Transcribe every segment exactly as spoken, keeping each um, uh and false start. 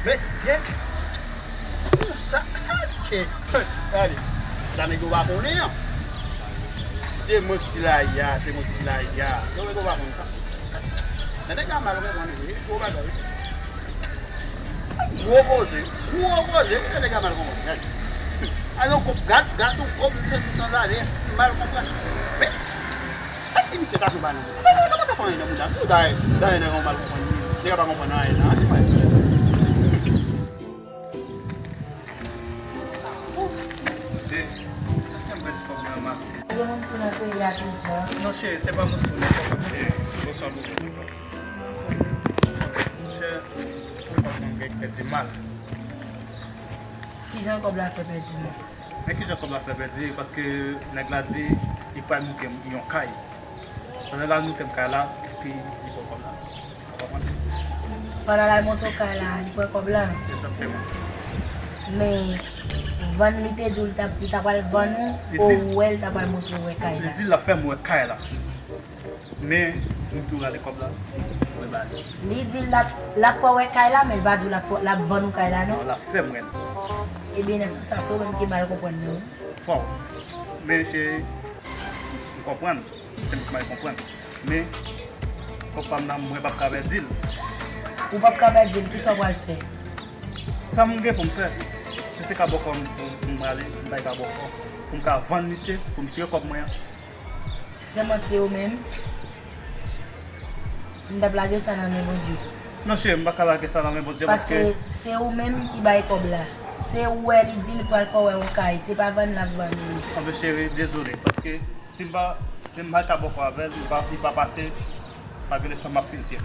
Mesye, konsa, gade, sa nèg yo pa konnen an. Se mwen ki silayi a, se mwen ki silayi a. Yo, nèg yo pa konnen sa. Nan nèg la mal konprann, wi, gwo bagay, wi. Gwo koze, gwo koze, wi, nèg la mal konprann, gade. Alò, gad, gad, yon kòb, misye di san zane, mal konprann. Men, e si misye ta sou banan? Nèg la pa ta fè anyen nan mouda, nou dayè, dayè nèg la mal konprann, nèg la pa konprann anyen nan, anyen, anyen. Che, èske m pèdi kòb nan men? Gen moun ki nan peyi a Abidjan. Non, che, se pa moun fou, non, kòb, che, bonswa, bonswa. Monchè, kòb mwen gen pèdi mal. Kijan kòb la fè pèdi mal? Men kijan kòb la fè pèdi? Paske nèg la di li pral moute m yon kay. Pandan l al moute m kay la, epi li pran kòb la. Ou konprann? Pandan l al moute w kay la, li pran kòb la? Egzakteman. Men, vann li te di w li ta, li ta pral vann ou, li di, ou wè li ta pral montre w wè kay la? Li di l ap fè m wè kay la. Men, m tou rale kòb la, mwen ba li. Li di l ap, l ap fè w wè kay la, men l pa di w l ap fè, l ap vann ou kay la, non? Non, l ap fè m wè l. Ebyen, nan sans sa, se ou menm ki mal konprann li, wi. Fò. Men, cheri, m konprann. Se m ki mal konprann. Men, kòb pa m nan, mwen p ap ka pèdi l. Ou p ap ka pèdi l, kisa w pral fè? Sa m gen pou m fè, si se ka bòkò m, pou m, pou m prale, m bay ka bòkò. Pou m ka vann misye, pou m tire kòb mwen an. Si se mwen ki te ou menm, m t ap lage sa nan men Bondye. Non, cheri, m pa ka lage sa nan men Bondye, paske, paske se ou menm ki bay kòb la. Se ou wè li di li pral fè w wè yon kay, se pa vann l ap vann ou. Anben, cheri, dezole, paske si m pa, si m pa ka bòkò avè l, li pa, li pa pase, malgre leson m ap fizye.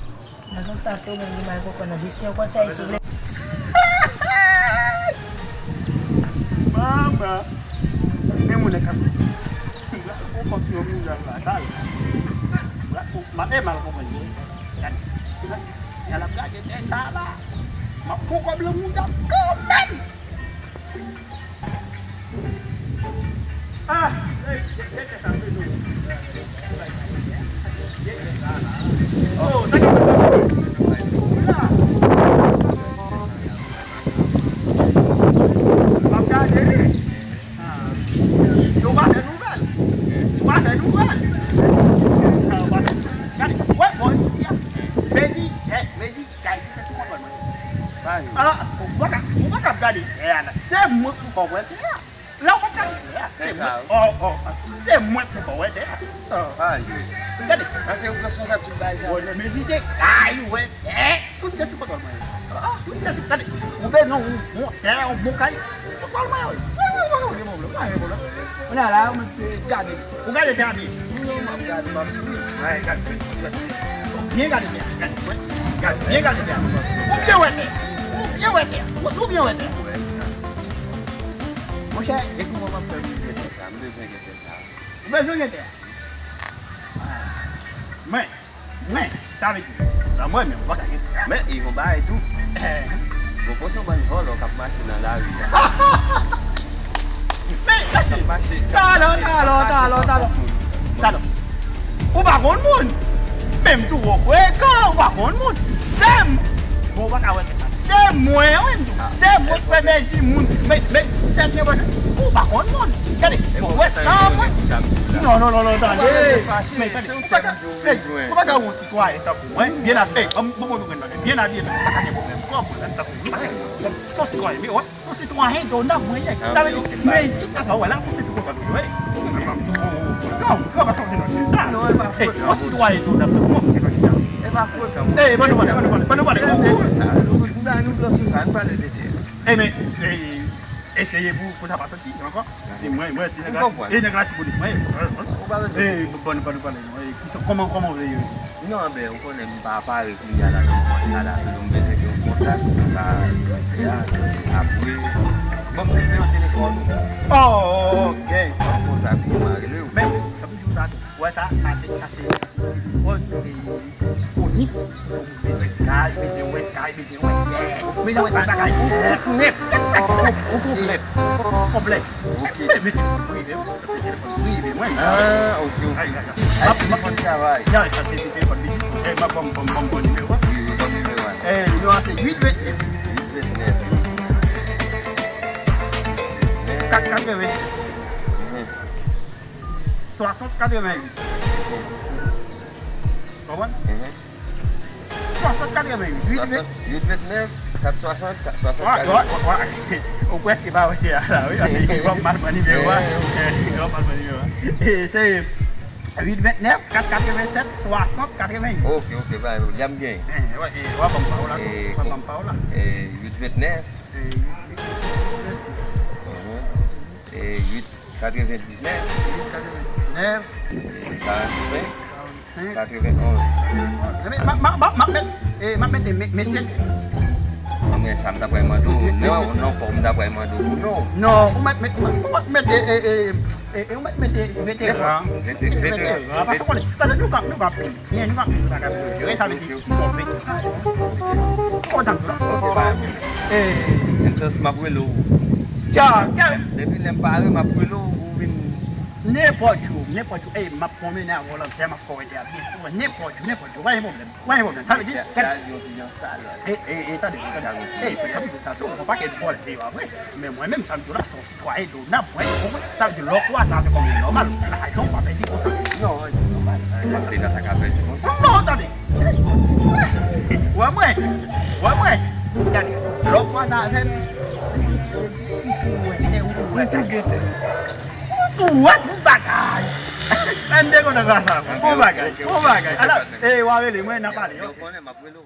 Nan sans sa, se ou menm ki mal konprann nan. Jis yon konsèy, si w vle. Manman! Men moun nan k ap di. Ou kòk yo moun nan la, dal. M ap mal konprann yo. Gade. Se la, y al ap gade nèg sa la. M ap pran kòb lan moun nan kanmenm. Ah, hey, gen, gen kè sa, se nou. Oh, sa ki pase? M ap gade li. Ah. Yo pa fè nouvèl. Yo pa fè nouvèl. Ah, yo pa fè nouvèl. Gade, wè, bon, ya. Mezi, eh, mezi, kay ki fè sou kontwòl mwen. Ala, ou pa ka, ou pa ka gade tè a la. Se mwen ki fè w wè tè a. La ou pa ka gade tè a. Se mwen. Oh, oh, se mwen ki fè w wè tè a. Oh. Gade. Paske ou responsab tout bagay sa. Bon, men si se kay ou wè tè. Tout se sou kontwòl mwen. Ah, tout se sou, gade. Ou bezwen yon bon tè, yon bon kay. Sou kontwòl mwen, wi. Wi, wi, wi, wi, wi, wi, wi, wi. Ou la la, ou mèt gade. Ou gade tè a byen. Non, m ap gade, m ap swiv. Wi, gade, gade, gade. Byen gade tè a, gade, wi. Gade, byen gade tè a. Ou byen wè tè a. Ou byen wè tè a. Ou, ou byen wè tè a. Monchè, e kouman m ap fè pou m gen tè sa? M bezwen gen tè sa. Ou bezwen gen tè a? Ah. Men, men, sa vle di, sa mwen menm, m pa ka gen tè a. Men, e yon bagay tou. Eh. Bon, konsa yon bann vòlò k ap mache nan lari a. Men, mesye, talò, talò, talò, talò. Talò. Ou pa konn moun. Menm tou, ou frekan, ou pa konn moun. Se m. Bon, ou pa ka wè tè sa. Se mwen, wi, m di w. Se mwen k fè mezi moun. Men, men, sèl gen mwen. Ou pa konn moun. Gade, bon, wè sa, mwen. Non, non, non, non, tande. Men, tande. Ou pa ka, hey, ou pa ka wè yon sitwayen tankou mwen. Byen abiye. Hey, ban m, ban m yon grenn bagay. Byen abiye, tankou pa ka gen pwoblèm. Kòm mwen, tankou mwen. Yon sitwayen, men wè. Yon sitwayen de onè mwen ye. Sa vle di, men, sa w wè la, se sou kontwòl mwen, wi. Non, non, pa sonje nan sa. Non, e pa frekan. Yon sitwayen de onè mwen, mwen, mwen, sa. E pa frekan. Eh, ban nou pale, ban nou pale, ban nou pale. Eh, men, se sa. Nou, nou, nou, nou, nou, nou pale de tè. Eh, men, eh, eseye pou, pou sa pa soti ankò. Se mwen, mwen, se nèg la, e nèg la ti bonik mwen. Ou pa bezwen. Eh, ban nou, ban nou pale, non. Eh, kisa, kòman, kòman w vle yo? Non, ben, ou konnen m pa pare kounye a la, nan moman sa la, m bezwen gen yon kontak, m ka, apre, bon, m gen nimewo telefòn ou. Oh, ok. Yon kontak pou m rele w. Men, sa toujou sa tou. Wè sa, sa se, sa se, bon, e, konik, se ou bezwen kay, bezwen wè kay, bezwen wè tè, bezwen wè tout bagay, ou tout nèt, ou konplèt, konplèt. Ok. Men, men telefòn prive, wi. Telefòn prive mwen. Ah, ok, ok. Ay, ay, ay, ay. Ay, telefòn travay. Ya, sa se telefòn biznis. Eh, ban m, ban m, ban m, ban m nimewo a. Wi, wi, ban m nimewo a. Eh, nimewo a se uit vennèf. Uit vennèf. Kat katreven. Swasant katreven uit. Konprann? Swasant katreven uit. Uit vennèf. Swasant, uit vennèf, kat swasant, kat swasant, katreven. Ou prèske pa wè a la, wi, paske w ap mal pran nimewo a. W ap mal pran nimewo a. E se uit vennèf, kat katreven sèt, swasant katreven uit. Ok, ok, pa gen pwoblèm, y ap gen. Eh, w ap, eh, w ap ban m pa w la, w ap ban m pa w la. Eh, uit vennèf. Eh, uit vennèf. Mhm. Eh, uit katrevendiznèf. Uit katrevendiznèf. Eh, karannsenk. Karannsenk. Katrevenonz. Eh, men, m ap, m ap, m ap, m ap met, eh, m ap met de me-, mesye. Mwen, sa m ta pral mande w, non, non, pa w m ta pral mande w pou non. Non, ou mèt met, ou mèt met, eh, eh, eh, E, e ou mèt mete veteran. Vete-, veteran. Paske ou konnen, paske nou ka, nou ka peye byen, nou ka peye sa ka peye. Sa vle di, ou se yon veteran. Ou konn sa m di w la? Ok, pa gen pwoblèm. E, Elvis, m ap rele w. Depi lè m pare, m ap rele w, ou vin. Nenpòt jou, nenpòt jou. Ey, m ap pwonmennen avè w nan tè, m ap fè w wè tè a byen. Nenpòt jou, nenpòt jou. Pa gen pwoblèm. Wè, yon pwoblèm. Sa vle di, kèl- Kal yon ti jan sal. E, e, e, tande, tande. E, e, sa vle di, se yon pakèt vòlè, se pa vre. Men mwen menm, sa m di w la, se yon sitwayen de onab, mwen, ou konprann? Sa vle di, lè w kwaze avèk yon moun nòmal, lajan w pa pèdi konsa. Non, e nòmal. Se nan sa ka pèdi konsa. Non, tande. Wè mwen. Wè mwen. Gade, lè w kwaze avè m, ou tou wè, ou tou wè. Ou tou wè tout bagay. Mwen m te kontan sa. Bon bagay, bon bagay. Ala, e, w a rele mwen, n a pale. Yo konnen, m ap rele w.